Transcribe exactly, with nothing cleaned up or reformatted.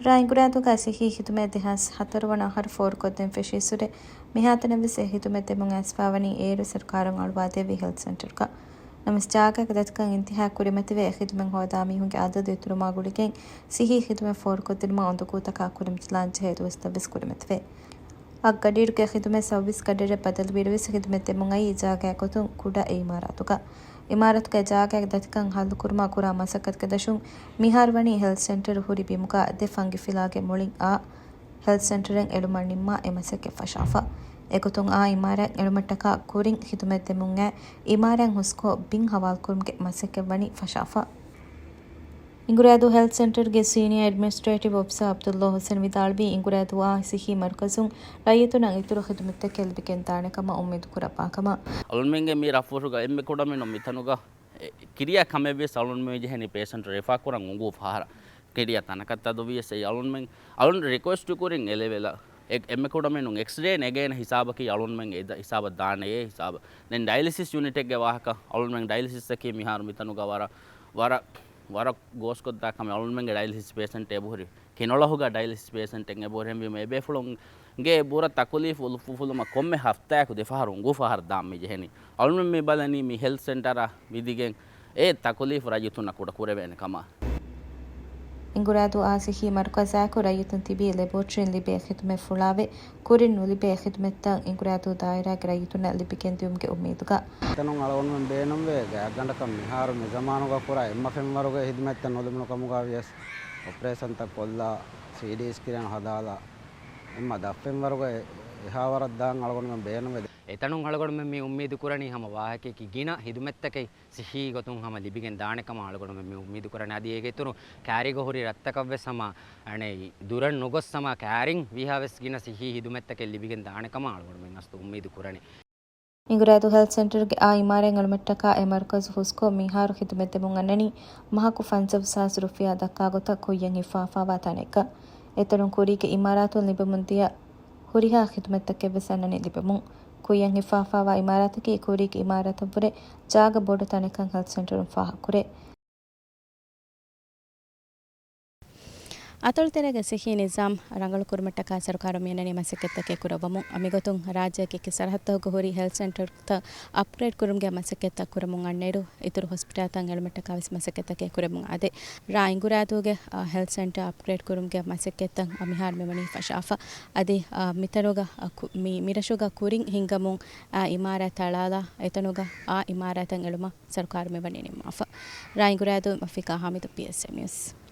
ރ. އިނގުރާދޫގަ ސިއްހީ ޚިދުމަތް ދެހާސް ހަތަރު ވަނަ އަހަރު ފޯރުކޮށްދޭން ފެށީއްސުރެ، މިހާތަނަށްވެސް އެ ޚިދުމަތް ދެމުން އައިސްފާވަނީ އޭރު ސަރުކާރުން އަޅުވާދެއްވި ހެލްތު ސެންޓަރުގަ. ނަމަވެސް ޖާގައިގެ ދަތިކަން އިންތިހާ ކުރިމަތިވެ، އެ ޚިދުމަތް ހޯދާ މީހުންގެ އަދަދު އިތުރުވުމާ ގުޅިގެން ސިއްހީ ޚިދުމަތް ފޯރުކޮށްދިނުމަށް އުނދަގޫތަކާ ކުރިމަތިލާން ޖެހޭ ދުވަސްތައްވެސް ކުރިމަތިވޭ. އަށް ގަޑިއިރުގެ ޚިދުމަތް ސައުވީސް ގަޑިއިރެއް ބަދަލުވިއިރުވެސް ޚިދުމަތް ދެމުން އައީ ޖާގައިގެ ގޮތުން ކުޑަ އެ އިމާރާތުގަ. އިމާރާތުގެ ޖާގައިގެ ދަތިކަން ހައްލުކުރުމަށް ކުރާ މަސައްކަތުގެ ދަށުން މިހާރު ވަނީ ހެލްތު ސެންޓަރު ހުރި ބިމުގަ ދެ ފަންގިފިލާގެ މުޅިން އާ ހެލްތު ސެންޓަރެއް އެޅުމަށް ނިންމާ އެ މަސައްކަތް ފަށާފަ. އެގޮތުން އާ އިމާރާތް އެޅުމަށްޓަކާ ކުރިން ޚިދުމަތް ދެމުން އައި އިމާރާތް ހުސްކޮށް ބިން ހަވާލުކުރުމުގެ މަސައްކަތް ވަނީ ފަށާފަ. އިނގުރާދޫ ހެލްތު ސެންޓަރުގެ ސީނިއާ އެޑްމިނިސްޓްރޭޓިވް އޮފިސަރ ޢަބްދުﷲ ޙުސެން ވިދާޅުވީ، އިނގުރާދޫއާ ސިއްހީ މަރުކަޒުން ރައްޔިތުންނަށް އިތުރު ޚިދުމަތްތަކެއް ލިބިގެން ދާނެ ކަމަށް އުއްމީދު ކުރައްވާ ކަމަށް. އަޅުންމެންގެ މި ރަށްފުށުގަ އެންމެ ކުޑަމިނުން މިތަނުގަ އެ، ކިރިޔާ ކަމެއްވިޔަސް އަޅުންމެން މި ޖެހެނީ ޕޭޝަންޓު ރެފާ ކުރަން އުނގޫ ފަހަރަށް. ކިރިޔާ ތަނަކަށް ތަދުވިޔަސް އެއީ އަޅުންމެން، އަޅުން ރިކުއެސްޓު ކުރިން އެ ލެވެލަށް އެ، އެންމެ ކުޑަމިނުން އެކްސްރޭ ނެގޭނެ ހިސާބަކީ އަޅުންމެން އެ ހިސާބަށް ދާނެ އެ ހިސާބަށް. ދެން ޑައިލިސިސް ޔުނިޓެއްގެ ވާހަކަ، އަޅުންމެން ޑައިލިސިސްއަކީ މިހާރު މިތަނުގަ ވަރަށް، ވަރަށް، ވަރަށް ގޯސްކޮށްދާ ކަމެއް. އަޅުންމެންގެ ޑައިލިސިސް ޕޭޝަންޓް އެބަހުރި ކިނޮޅަހުގަ ޑައިލިސިސް ޕޭޝަންޓެއް އެބަހުރި ހެންވީމަ އެބޭފުޅުންގެ ބުރަ ތަކުލީފު އުފުލުމަށް ކޮންމެ ހަފްތާއަކު ދެފަހަރު އުނގޫ ފަހަރު ދާން މި ޖެހެނީ. އަޅުންމެން މި ބަލަނީ މި ހެލްތު ސެންޓަރަށް ވިދިގެން އެ ތަކުލީފު ރައްޔިތުންނަށް ކުޑަ ކުރެވޭނެ ކަމަށް. އިނގުރާދޫ އާ ސިއްހީ މަރުކަޒާއެކު ރައްޔިތުން ތިބީ ލެބޯޓްރީން ލިބޭ ޚިދުމަތް ފުޅާވެ، ކުރިން ނުލިބޭ ޚިދުމަތްތައް އިނގުރާދޫ ދާއިރާގެ ރައްޔިތުންނަށް ލިބިގެންދިއުމުގެ އުއްމީދުގަ. އެތަނުން އަޅުގަނޑުމެން ބޭނުންވޭ ގާތްގަނޑަކަށް މިހާރު މި ޒަމާނުގަ ކުރާ އެއްމަ ފެންވަރުގެ ޚިދުމަތްތައް ނުލިބުނު ކަމުގަ ވިޔަސް އޮޕަރޭޝަންތައް ކޮށްލާ، ސީ ޓީ ސްކްރީން ހަދާލާ، އެއްމަ ދަށް ފެންވަރުގެ އެހާވަރަށް ދާން އަޅުގަނޑުމެން ބޭނުންވޭ. އެތަނުން އަޅުގަނޑުމެން މި އުއްމީދު ކުރަނީ ހަމަ ވާހަކައަކީ ގިނަ ޚިދުމަތްތަކެއް ސިއްހީ ގޮތުން ހަމަ ލިބިގެން ދާނެ ކަމަށް އަޅުގަނޑުމެން މި އުއްމީދު ކުރަނީ. އަދި އޭގެ އިތުރު ކާރިގަ ހުރި ރަށްތަކަށްވެސް ހަމަ އަނެއް ދުރަށް ނުގޮސް ހަމަ ކާރިން ވީހާވެސް ގިނަ ސިއްހީ ޚިދުމަތްތަކެއް ލިބިގެން ދާނެ ކަމަށް އަޅުގަނޑުމެން އަސްލު އުއްމީދު ކުރަނީ. އިނގުރާދޫ ހެލްތު ސެންޓަރުގެ އާ އިމާރާތް އެޅުމަށްޓަކާ އެ މަރުކަޒު ހުސްކޮށް މިހާރު ޚިދުމަތް ދެމުން އަންނަނީ މަހަކު ފަންސަވް ހަޒާރު ރުފިޔާ ދައްކާ ގޮތަށް ކުއްޔަށް ހިފާފާވާ ތަނެއްގަ. އެތަނުން ކުރީގެ އިމާރާތުން ލިބެމުންދިޔަ ހުރިހާ ޚިދުމަތްތަކެއްވެސް އަންނަނީ ލިބެމުން. ކުއްޔަށް ހިފާފާވާ އިމާރާތަކީ ކުރީގެ އިމާރާތަށްވުރެ ޖާގަ ބޮޑު ތަނެއްކަން ހެލްތު ސެންޓަރުން ފާހަގަކުރޭ. އަތޮޅުތެރޭގެ ސިއްހީ ނިޒާމް ރަނގަޅުކުރުމަށްޓަކާ ސަރުކާރުން މިއަންނަނީ މަސައްކަތްތަކެއް ކުރައްވަމުން. މިގޮތުން ރާއްޖޭގެ އެކި ސަރަހައްދަކުގަ ހުރި ހެލްތު ސެންޓަރުތައް އަޕްގްރޭޑް ކުރުމުގެ މަސައްކަތްތައް ކުރަމުން އަންނައިރު، އިތުރު ހޮސްޕިޓާލްތައް އެޅުމަށްޓަކާވެސް މަސައްކަތްތަކެއް ކުރަމުން އާދޭ. ރ. އިނގުރާދޫގެ، އަ، ހެލްތު ސެންޓަރ އަޕްގްރޭޑް ކުރުމުގެ މަސައްކަތްތައް، އަ، މިހާރު މިވަނީ ފަށާފަ. އަދި، އަ، މިތަނުގަ، އަ، ކު-، މި، މިރަށުގަ ކުރިން ހިންގަމުން އައި އިމާރާތް އަޅާލާ، އެތަނުގަ އާ އިމާރާތަށް އެޅުމަށް ސަރުކާރު މިވަނީ ނިންމާފަ. ރ. އިނގުރާދޫ، މަފިކާ ހާމިދު، ޕީއެސްއޭ ނިއުސް.